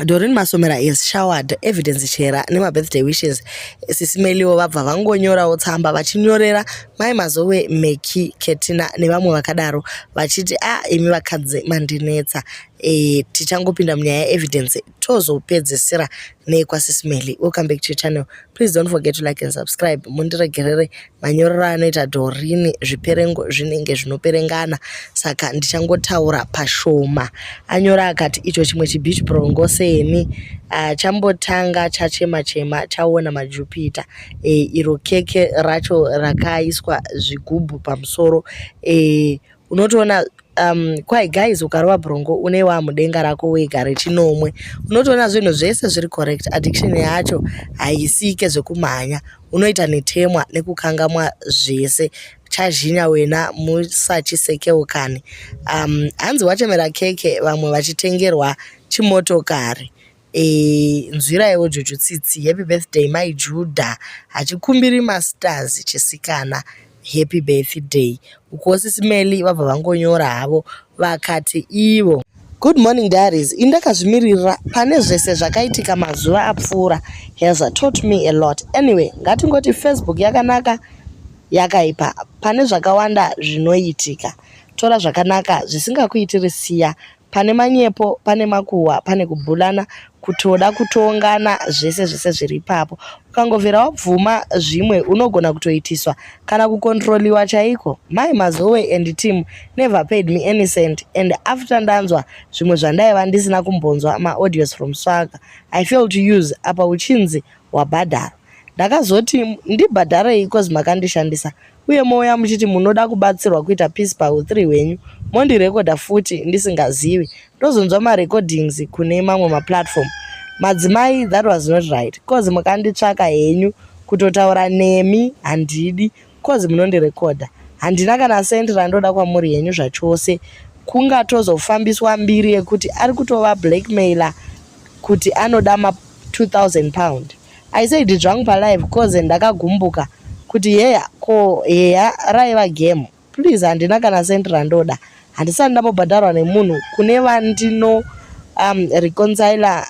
Doreen Masomera has showered Evidence Chera nemabirthday wishes. Sisi Meliwo vabva vangonyorawo tsamba vachinyorera Mai Mazowe, Meki, Ketina nevamwe vakadaro vachiti a ah, imi vakadzi mandinetsa. E, tichangopinda munyaya yeEvidence tozopedzisira nekwasisi Meli. Welcome back to your channel. Please don't forget to like and subscribe. Mundiregerere manyorero anoita Doreen, zviperengo zvinenge zvinoperengana, saka ndichangotaura pashoma. Anyora akati icho chimwe chibeach brongo seni chambotanga chachema chema chaona majupiter. E, iro keke racho rakaiswa zvigubhu pamusoro. E, unotoona kwai guys, ukarova brongo une wamudenga rako wega rechinomwe, unotoona zvinhu zvese zviri correct. Addiction yacho haisike zvekumhanya, unoita netemwa nekukangamwa zvese. Chazhinya wena, musachisekewo kani. Hanzi wachemera keke, vamwe vachitengerwa chimotokari. E, nzwiraiwo Juju tsitsi. Happy birthday Mai Judah, hachikumbiri masters chisikana. Happy birthday. Ukuwo Sisi Meli vabva vangonyora havo vakati ivo, "Good morning diaries. Indakazvimirira pane zvese zvakaitika mazuva apfuura has taught me a lot. Anyway, ngatingoti Facebook yakanaka, yakaipa. Pane zvakawanda zvinoitika. Tora zvakanaka, zvisingakuitiri siya. Pane manyepo, pane makuhwa, pane kubhulana, kutoda kutongana, zvese zvese zviri ipapo. Ukangobvira wabvuma zvimwe, unogona kutoitiswa kana kukontroliwa chaiko. Mai Mazowe and team never paid me any cent, and after ndanzwa zvimwe zvandaiva ndisina kumbonzwa, maaudios from Swaga I fail to use apa uchinzi wabhadharwa. Ndakazoti ndibhadharei, cause makandishandisa, uye mouya muchiti munoda kubatsirwa kuita peace pau3 hwenyu, mondirekodha futi ndisingazivi, ndozonzwa marecordings kune mamwe maplatform. Madzimai, that was not right, cause mukanditsvaka henyu kutotaura nemi handidi, cause munondirekodha. Handina kana sendi randoda kwamuri henyu zvachose. Kungatozofambiswa mbiri yekuti ari kutova blackmailer kuti anoda ma2000 pound. I said zvangu palive cause ndakagumbuka kuti yeya, ko heya raiva game. Please, handina kana sendi randoda. Handisati ndambobhadharwa nemunhu. Kune vandino reconciler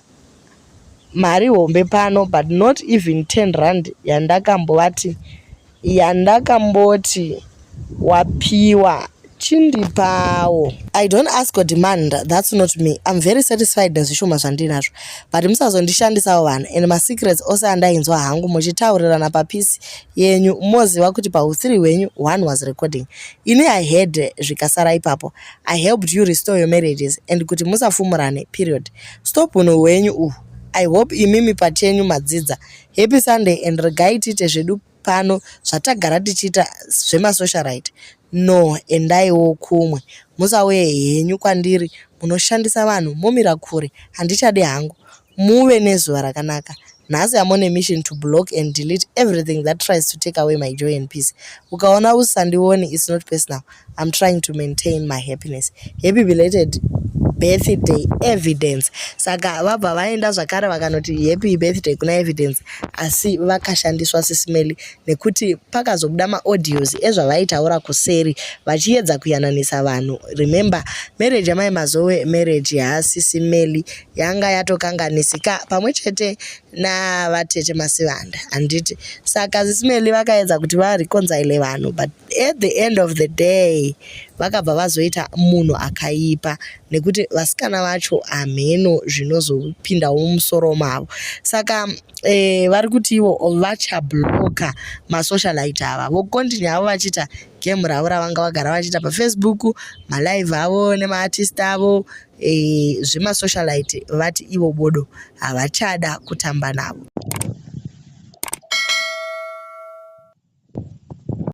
mari hombe pano, but not even 10 rand yandakambovati, yandakamboti wapiwa chindipawo. I don't ask or demand, that's not me. I'm very satisfied nezvishoma zvandinazvo, but musazondishandisawo vanhu. And masecrets ose andainzwa hangu muchitaurirana papeace yenyu, moziva kuti pau3 hwenyu one was recording. Ini I heard zvikasara ipapo. I helped you restore your marriages and kuti musafumurane, period. Stop unhu hwenyu uhu. I hope imimi pachenyu madzidza. Happy Sunday, and regai tiite zvedu pano zvatagara tichiita zvemasocialite. No, endaiwo kumwe, musauye henyu kwandiri. Munoshandisa vanhu, momira kure, handichadi hangu. Muve nezuva rakanaka. Nhasi am on a mission to block and delete everything that tries to take away my joy and peace. Ukaona usandioni, it's not personal. I'm trying to maintain my happiness. Happy belated birthday, Evidence." Saka vabva vaenda zvakare vakanoti happy birthday kuna Evidence, asi vakashandiswa Sisi Meli, nekuti pakazobuda maaudios ezvavaitaura kuseri vachiedza kuyananisa vanhu. Remember, marriage yamai Mazowe, marriage yaSisi Meli yanga yatokanganisika pamwe chete navatete Masivanda, handiti? Saka Sisi Meli vakaedza kuti vareconcile vanhu, but at the end of the day vakabva vazoita munhu akaipa, nekuti vasikana vacho hamheno zvinozopindawo mumusoro mavo. Saka vari kuti ivo vachabloka masocialite ava, vocontinue havo vachiita game ravo ravanga vagara vachiita paFacebook, malive avo nemaartist avo. Zvemasocialite vati ivo bodo, havachada kutamba navo.